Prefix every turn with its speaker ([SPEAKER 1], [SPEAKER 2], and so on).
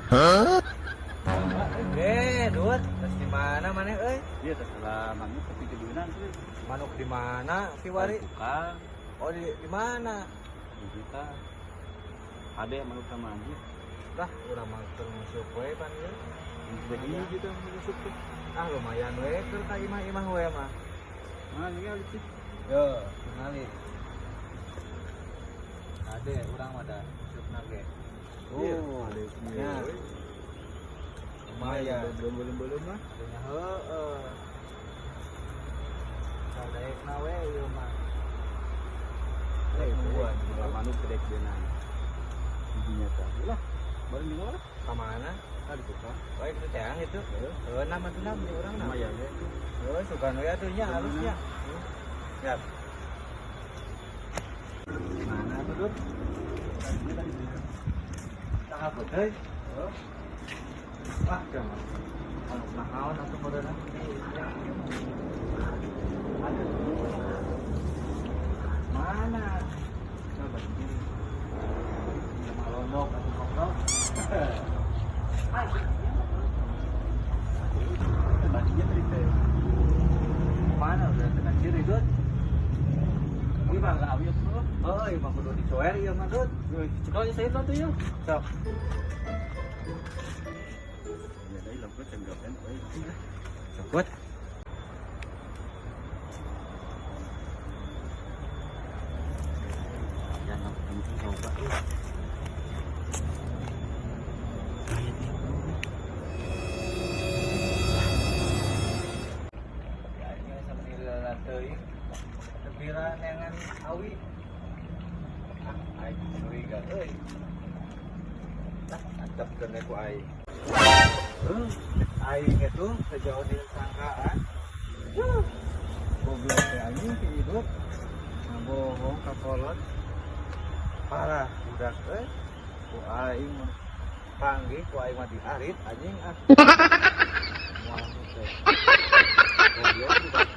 [SPEAKER 1] Eh, Dut, terus di mana maneh euy?
[SPEAKER 2] Iya, terserah manuk tapi kedunan sih.
[SPEAKER 1] Manuk di mana kiwari?
[SPEAKER 2] Bukan.
[SPEAKER 1] Oh, di mana?
[SPEAKER 2] Di kita. Ada yang manuk sama anjing.
[SPEAKER 1] Lah, urang mah keur nguseup we pan ieu.
[SPEAKER 2] Jadi gitu nguseup tuh.
[SPEAKER 1] Ah, lumayan we keur ka imah-imah we mah.
[SPEAKER 2] Mana nih kali sih?
[SPEAKER 1] Yo, kenali. Ade, urang mah da ngusupna ge.
[SPEAKER 2] Oh,
[SPEAKER 1] ada ya. Lumayan.
[SPEAKER 2] Belum belum belum mah.
[SPEAKER 1] Adanya heeh. Sadaekna we ieu mah.
[SPEAKER 2] Eh, nungguan, manuk kedek beunang. Bijinya teh. Lah, baru di mana?
[SPEAKER 1] Ka mana?
[SPEAKER 2] Ah, di tukang.
[SPEAKER 1] Baik itu teang itu. Heeh, nama tuh nama urang nama.
[SPEAKER 2] Lumayan ya.
[SPEAKER 1] Heeh, sugan we atuh nya halusnya. Siap. Mana tuh, Dut?
[SPEAKER 2] Tadinya tadi di
[SPEAKER 1] Tahap euy. Wah, jangan. Manuk naon atuh modelna? Aduh. Mana? Coba sendiri. Sama londok atau goblok.
[SPEAKER 2] Tadinya tadi teh.
[SPEAKER 1] Mana udah tekan ciri, Dut?
[SPEAKER 2] Ini mah enggak awi tuh.
[SPEAKER 1] Oh, iya mah kudu dicoer ieu mah, Dut.
[SPEAKER 2] Cekal saya tuh ya.
[SPEAKER 1] Sok.
[SPEAKER 2] Ya, dari lempet cenggokan, euy.
[SPEAKER 1] Cokot.
[SPEAKER 2] Jangan penting coba.
[SPEAKER 1] Ya, ini sambil teuing. Tebira neangan awi. Ah, aing curiga euy. Tah, antepkeun we ku aing. Heuh, aing itu sejauh disangkaan. Huh, goblok teh anjing ti hidup. Ngabohong ka kolot. Parah budak euy. Ku aing mah panggih ku aing mah diarit anjing ah. Moal teh. Goblok budak.